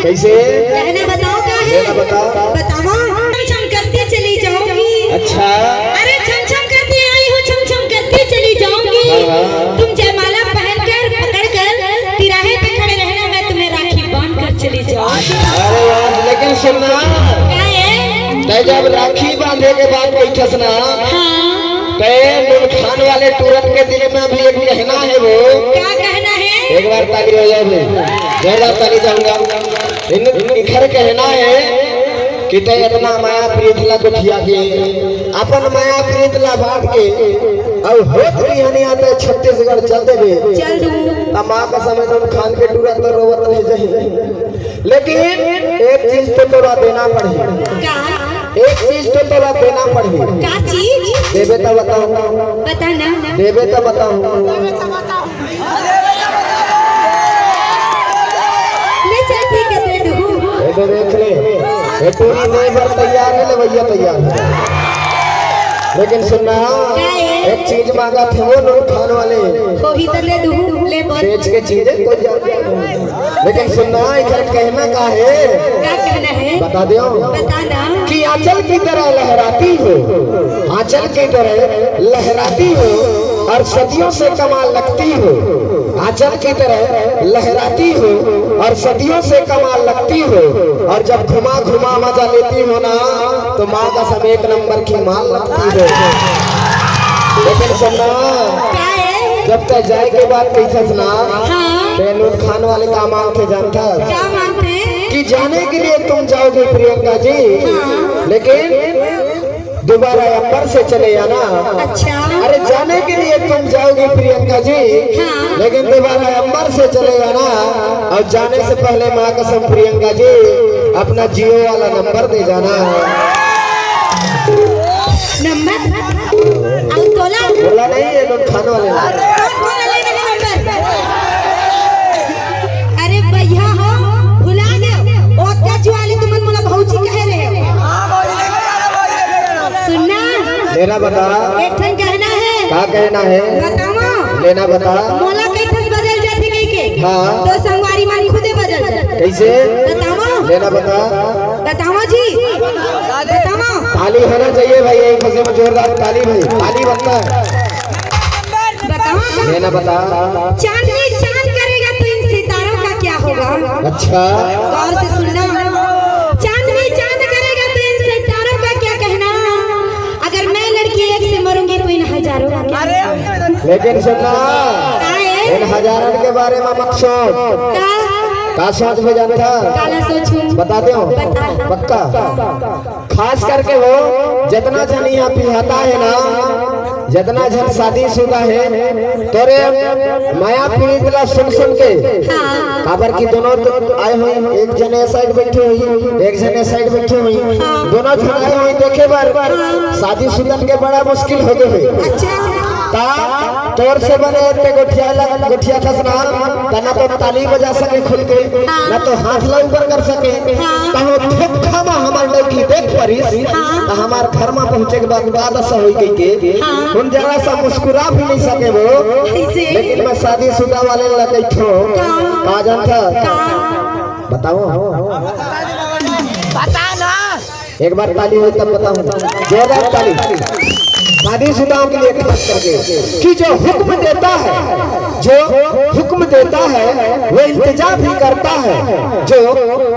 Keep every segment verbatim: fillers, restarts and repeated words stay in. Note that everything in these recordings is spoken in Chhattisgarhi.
कैसे? कहना बताओ, क्या है? कहना बताओ। बताओ। छम छम करती चली जाऊंगी। अच्छा। अरे, छम छम करती आई हूँ, छम छम करती चली जाऊंगी। हाँ, हाँ। तुम जयमाला पहनकर, पकड़कर तिराहे पे खड़े रहना, मैं तुम्हें राखी बांध कर चली जाऊंगी। अरे वाह, लेकिन सुनना, क्या है? तै जब राखी बांधे के बाद बैठस ना, हाँ। तै नून खान वाले टूरन के दिल में भी एक कहना है वो। क्या कहना है? एक बार ताली हो जाए भाई, जोरदार ताली चाहूंगा। इन, इनकर कहना है कि तै इतना माया प्रीत ला गोठिया के, अपन माया प्रीत ला बांट के, अब होत बिहनिया तै छत्तीसगढ़ चल देबे। चल दूं। त माँ कसम, नून खान के टूरा तो रोवत रह जाही। लेकिन एक चीज तो तोला देना पड़ही। का? एक चीज तो तोला देना पड़ही। का चीज? देबे त बताहूं। बता ना। देबे त बताहूं। ले चल, ठीक है, दे दूं। ए दे, देख ले, ए टूरी दे बर तैयार है, लेवैया तैयार है। लेकिन सुनना, का है? एक चीज मांगत हे वो नून खान वाले। होही त दे दूं, ले बोल। बेच के चीजें कोई जान। लेकिन सुनना, इधर कहना का है? क्या कहना है? बता दो। बता ना। कि आंचल की तरह लहराती हो, आंचल की तरह लहराती हो और सदियों से कमाल लगती हो। आंचल की तरह लहराती हो और सदियों से कमाल लगती हो। और जब घुमा घुमा मजा लेती हो ना, तो माँ कसम, एक नंबर की माल लगती हो। लेकिन सुनना, क्या है? जब तक जाए के बाद कहिथस ना, हाँ। तै नून खान वाले का मांगथे जानथस? क्या मांगथे? कि जाने के लिए तुम जाओगे प्रियंका जी, हाँ। लेकिन दोबारा अंबर से चले आना। अच्छा। अरे, जाने के लिए तुम जाओगे प्रियंका जी, हाँ। लेकिन दोबारा अंबर से चले आना। और जाने से पहले माँ कसम प्रियंका जी, अपना जियो वाला नंबर दे जाना। नंबर? अब तोला? बोला नहीं, ये नून खान वाले ला। कौन बोला ले नंबर? अरे भैया हो, भुला गए। ओतका जुआली तुमन मोला भौजी कहे रहे। सुनना। लेना बता। एक ठन कहना है। का कहना है? बतावा। लेना बता। मोला कहिथस बदल जाथे कहिके। हाँ। तो संगवारी मन खुदे बदल जाथे। कैसे? बतावा। लेना बता। बतावा जी। बतावा। ताली होना चाहिए भाई, एक बजे में जोरदार ताली भाई, ताली बनता है। बतावा का? लेना बता। चांदनी चांद करेगा तो इन सितारों का क्या होगा? अच्छा। गौर से सुनना। चांदनी चांद करेगा तो इन सितारों का क्या कहना? अगर मैं लड़की एक से मरूंगी तो इन हजारों का क्या होगा? लेकिन सुनना, आए? इन हजारन के बारे में मत सोच। का? का सोच में जानता? काला सोचूं? बताते हो? बता। पक्का? खास करके वो जितना झन यहाँ पिहाता है ना, जितना झन शादीशुदा है, तोरे माया पीड़ित ला सुन सुन के, हाँ। काबर की दोनों तो आए हुए, एक जने साइड बैठे हुई, एक जने साइड बैठे हुई, हाँ। दोनों झन आए हुई देखे बर, हाँ। शादीशुदन के बड़ा मुश्किल हो गए है। अच्छा। ता तोर से बने ते गोठिया ला, गोठियाथस ना, ता ना तो ताली बजा सके खुल के, हाँ। ना तो हाथ ला ऊपर कर सके। हाँ। कहो धोखा मा हमर लड़की देख परिस, हाँ। त हमार घर मा पहुँचे के बाद का दशा होई कहि के, हाँ। उन जरा सा मुस्कुरा भी नहीं सके वो। कैसे? लेकिन मैं शादीशुदा वाले ला कहिथों, का? का जानता? का? बताओ। बता ना। एक बार ताली हो तब बताऊं, जोरदार ताली। शादीशुदाओं के लिए खास करके कि जो हुक्म देता है, जो हुक्म देता है वो इल्तिजा भी करता है, जो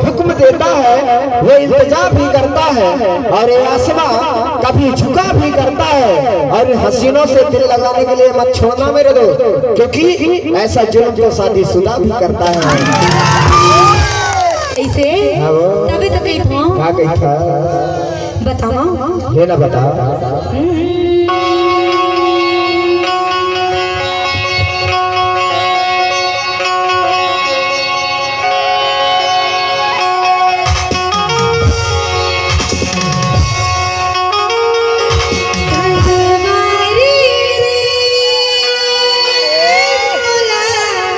हुक्म देता है वो इल्तिजा भी करता है, और ये आसमां कभी झुका भी करता है। और इन हसीनों से दिल लगाने के लिए मत छोड़ना मेरे दोस्त, क्योंकि ऐसा जुल्म तो शादीशुदा भी करता है। ऐसे? हाँ वो। तबे तो कही था। का कही था? बतावा। ये ना बता। हम्म।